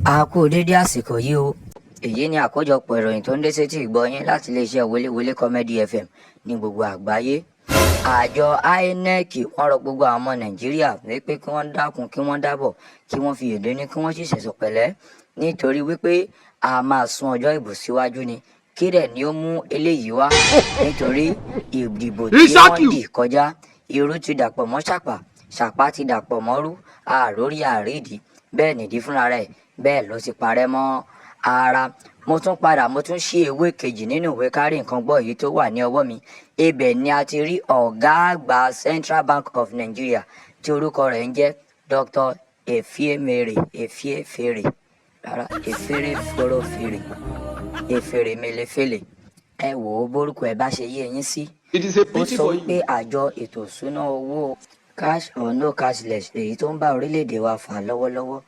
A kú dédé àsìkò yìí o. Èyí ni àkójọpọ̀ ìròyìn tó ń dé sétí ìgbọ́ yín láti iléeṣẹ́ Wọléwọlé Comedy FM ní gbogbo àgbáyé. Àjọ INEC wọ́n rọ gbogbo àwọn ọmọ Nàìjíríà wípé kí wọ́n dákun, kí wọ́n dábọ̀, kí wọ́n fi èdè ní, kí wọ́n sì ṣẹ̀sọ̀ pẹ̀lẹ́, nítorí wípé a máa sún ọjọ́ ìbò síwájú ni. Kí dẹ̀ ni ó mú eléyìí wá? Nítorí ìdìbò tí wọ́n dì kọjá, irú ti dàpọ̀ mọ́ ṣàpà, ṣàpá ti dàpọ̀ mọ́rú, àrórí àrídìí bẹ́ẹ̀ nìdí fúnra rẹ̀ bẹ́ẹ̀ ló ti parẹ́ mọ́ ara. Mo tún padà, mo tún ṣí ewé kejì nínú ìwé Kárí Nǹkan Gbọ́ yìí tó wà ní ọwọ́ mi. Ibẹ̀ ni a ti rí ọ̀gá àgbà Central Bank of Nigeria tí orúkọ rẹ̀ ń jẹ́ Dr. Efiemere Efiefere, rárá, Efere Forofere Efere Melefele. Ẹ wò ó, bórúkọ ẹ bá ṣe yé eyín sí. It is a Ó pity sọ for you. wípé àjọ ètò ìṣúná owó, cash or no cashless, èyí tó ń bá orílẹ̀-èdè wa fà lọ́wọ́lọ́wọ́,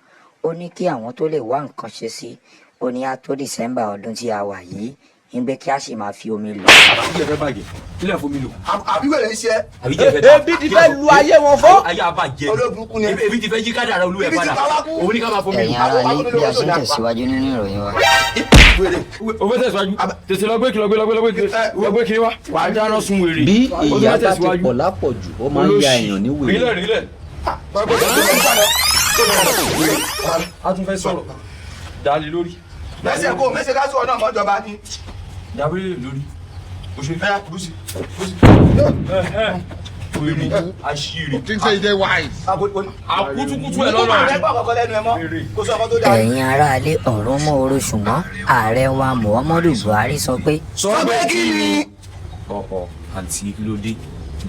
ó ní kí àwọn tó lè wá nǹkan ṣe sí, ó ní á tó December ọdún tí a wà yìí ń gbé kí a sì máa fi omi lò. Àbí jẹ́ fẹ́ bàjẹ́ kílẹ̀ fún mi lò. Àbí wẹ̀rẹ̀ ń ṣe. Àbí jẹ́ fẹ́ ta. Ebi ti fẹ́ lu ayé wọn fọ́. Ayé abàjẹ́. Ológun ni. Ebi ti fẹ́ yí kádàrá olú ẹ̀ Ebi ti padà. pa wá kú. Òun ní ká máa fún mi Ẹ̀yin lò. ará ilé, bí a ṣe ń tẹ̀síwájú nínú ìròyìn wa. Wèrè. O fẹ́ tẹ̀síwájú, tètè lọ gbé kí, lọ gbé, lọ gbé, lọ gbé kí, lọ gbé kí wá. Wà á dáná sun wèrè. Bí O tún ìyá fẹ́ bá ti tẹ̀síwájú. pọ̀ lápọ̀jù, ó máa ń ya èèyàn ní wèrè. Rílẹ̀ rílẹ̀. A tún fẹ́ sọ̀rọ̀ dálé lórí. Mẹsẹ̀ kó mẹsẹ̀ ká sọ náà mọ́jọba ni. Dábìlì lórí. O ṣe. Ẹ bùsì bùsì. Wèrè aṣíire. Think say you dey wise. Àkútúkútú ẹ̀ Kó lọ́nà. máa rẹ́ gbọ́ àkọ́kọ́ lẹ́nu ẹ mọ́, kó sọ ọkọ tó dáa. Ẹ̀yin aráalé, ọ̀run mọ́ oró, ṣùgbọ́n ààrẹ wa Muhammadu Buhari sọ pé Sọ pé kí ni. Ọ̀ọ̀, àǹtí, kí ló dé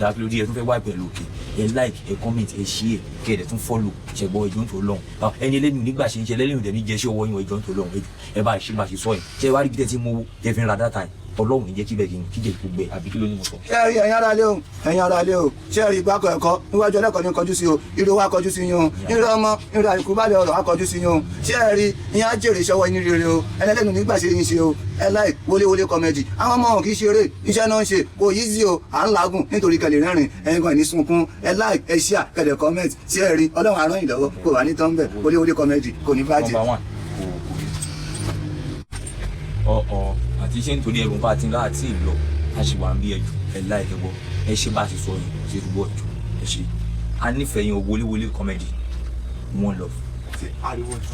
dá? Kí ló dé? Ẹ tún fẹ́ wá pẹ̀lú òkè. Ẹ like, ẹ comment, ẹ share, kí ẹ dẹ̀ tún follow. Ṣẹ̀gbọ́n ẹjọ́ ń tó lọ́hùn ẹni ẹlẹ́nu nígbà ṣe ń ṣe ẹlẹ́nu dẹ̀ ní jẹ́ ṣé ọwọ́ yín. Ẹjọ́ ń tó lọ́hùn, ẹjọ́ ẹ bá ṣe bá ṣe sọ yìí. Ṣé wàá rí bí tẹ́ ti mú owó tẹ́ fi ń ra data yìí? Ọlọ́run ní jẹ́ kí bẹ́ẹ̀ kí jẹ́ kó gbẹ, àbí kí ló ní mo sọ? Ṣé ẹ rí, ẹ̀yin ará ilé o, ẹ̀yin ará ilé o, ṣé ẹ rí ìgbàkọ̀ ẹ̀kọ́ níwájú ẹlẹ́kọ̀ọ́ ní kọjú sí o, ire wa kọjú sí yín o, ire ọmọ, ire àìkú bá lè ọ̀rọ̀ wa kọjú sí yín o. Ṣé ẹ rí ìyẹn á jèrè ìṣọwọ́ yín rere o. Ẹlẹ́lẹ́nu nígbà ṣe yín ṣe o. Ẹ like Wọléwọlé Comedy. Àwọn ọmọ wọn kì í ṣeré, iṣẹ́ náà ń ṣe, kò yí sí o. À ń làágùn nítorí kẹlẹ̀ rẹ́rìn, ẹ̀yin kan ní sunkún. Ẹ like, ẹ share, kẹlẹ̀ comment. Ṣé ẹ rí, Ọlọ́run á ràn yín lọ́wọ́, kò wá ní tán bẹ̀. Wọléwọlé Comedy kò ní bàjẹ́. Number one, kò ọ̀ àti ṣé nítorí ẹ̀bùn bá ti ń láti lọ, a ṣì wà ń bí. Ẹjọ́ ẹ like, ẹ gbọ́, ẹ ṣe bá a ṣe sọ yìí, ṣe túbọ̀ ẹjọ́ ẹ ṣe. A nífẹ̀ẹ́ yín o. Wọléwọlé Comedy, one love. Ariwo.